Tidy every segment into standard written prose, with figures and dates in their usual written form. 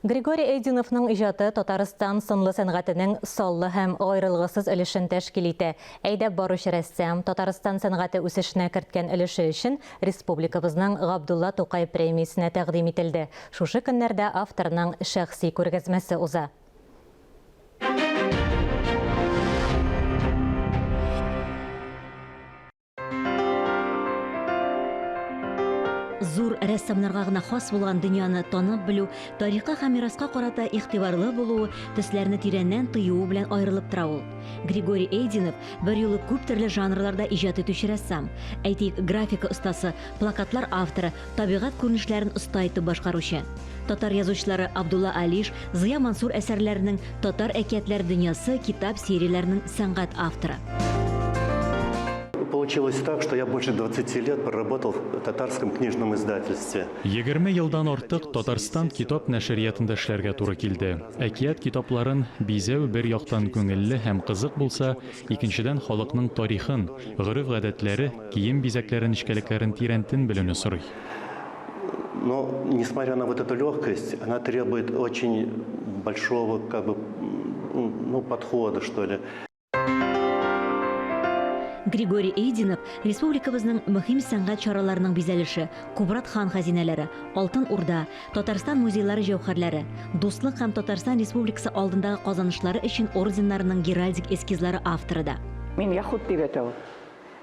Григорий Эйдиновның иҗаты Татарстан сынлы сәнгатенең саллы һәм аерылгысыз өлешен тәшкил итә. Әйдәп баручы рәссам Татарстан сәнгате үсешенә керткән өлеше өчен республикабызның Габдулла Тукай премиясенә тәкъдим ителде. Шушы көннәрдә авторның шәхси күргәзмәсе уза. Зур рәссамнарга гына хас булган дөньяны танып белү, тарихка һәм мираска карата игътибарлы булуы, төсләрне тирәннән тоюы белән аерылып тора ул. Григорий Эйдинов берьюлы күп төрле жанрларда иҗат итүче рәссам. Әйтик, графика остасы, плакатлар авторы, табигать күренешләрен оста итеп башкаручы. Татар язучылары Абдулла Алиш, Зыя Мансур әсәрләренең Татар әкиятләр дөньясы китап серияләренең сәнгать авторы. Получилось так, что я больше 20 лет проработал в татарском книжном издательстве. 20 елдан артык Татарстан китап нәшриятында эшләргә туры килде. Әкият китапларын бизәү бер яктан күңелле һәм кызык булса, икенчедән халыкның тарихын, гореф-гадәтләре, кием бизәкләре нечкәлекләрен тирәнтен белүне сорый. Но, несмотря на вот эту легкость, она требует очень большого, как бы, ну, подхода, что ли. Григорий Эйдинов республикабызның мөһим сәнгать чараларының бизәлеше, Кубрат хан хәзинәләре, Алтын Урда, Татарстан музейлары җәүһәрләре, Дуслык һәм Татарстан Республикасы алдындагы казанышлары өчен орденнарының геральдик эскизлары авторы да. Мин яхуд дип әйтә ул.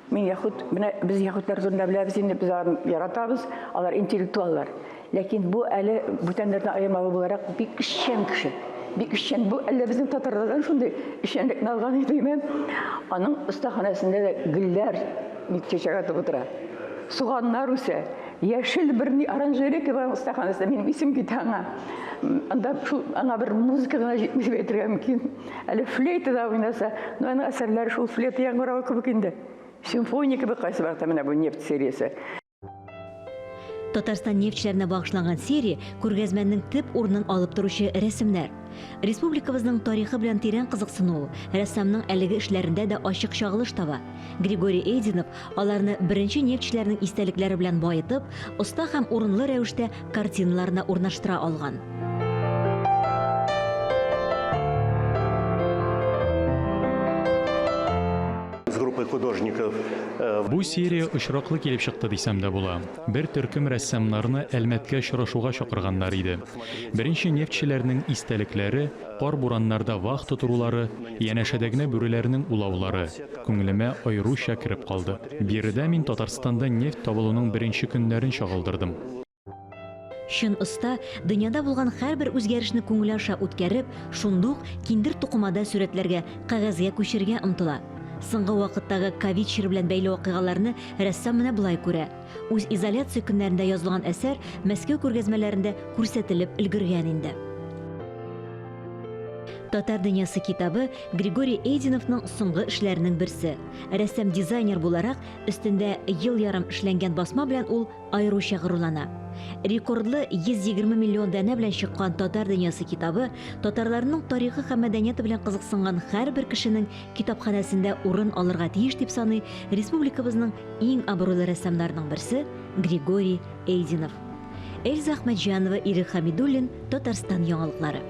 Мин яхуд, менә без яхудлар турында беләбез инде, без аларны яратабыз, алар интеллектуаллар. Ләкин бу әле бүтәннәрдән аермалы буларак бик эшчән кеше. Бик эшчән. Бу әллә безнең татарлардан шундый эшчәнлекне алган идеме? Аның остаханәсендә дә гөлләр бик чәчәк атып утыра. Суганнар үсә. Яшел бер ни оранжерея кебек аның остаханәсендә. Минем исем китә аңа. Анда шул аңа бер музыка гына җитми дип әйтергә мөмкин. Әле флейтада уйнаса, ну аның әсәрләре шул флейта яңгыравы кебек инде. Симфония кебек кайсы вакытта менә бу нефть сериясе. Татарстан нефтьчеләренә багышланган серия күргәзмәнең төп урынын алып торучы рәсемнәр. Республикабызның тарихы белән тирән кызыксынуы рәссамның әлеге эшләрендә дә ачык чагылыш таба. Григорий Эйдинов аларны беренче нефтьчеләрнең истәлекләре белән баетып, оста һәм урынлы рәвештә картиналарына урнаштыра алган. С группой художников. Э, Бу серия очраклы килеп чыкты дисәм дә була. Бер төркем рәссамнарны Әлмәткә очрашуга чакырганнар иде. Беренче нефтьчеләрнең истәлекләре, кар-бураннарда вахта торулары, янәшәдә генә бүреләрнең улаулары күңелемә аеруча кереп калды. Биредә мин Татарстанда нефть табылуның беренче көннәрен чагылдырдым. Чын оста, дөньяда булган һәрбер үзгәрешне күңеле аша үткәреп, шундук киндер тукымада сурәтләргә, кәгазьгә күчерергә омтыла. Соңгы вакыттагы ковид чире белән бәйле вакыйгаларны рәссам менә болай күрә. Үзизоляция көннәрендә язылган әсәр Мәскәү күргәзмәләрендә күрсәтелеп өлгергән инде. Татар дөньясы китабы Григорий Эйдиновның соңгы эшләренең берсе. Рәссам-дизайнер буларак, өстендә ел ярым эшләнгән басма белән ул аеруча горурлана. Рекордлы 120 миллион данә белән чыккан Татар дөньясы китабы татарларның тарихы һәм мәдәнияте белән кызыксынган һәрбер кешенең китапханәсендә урын алырга тиеш дип саный республикабызның иң абруйлы рәссамнарының берсе Григорий Эйдинов. Эльза Әхмәтҗанова, Ирек Хәмидуллин, Татарстан яңалыклары.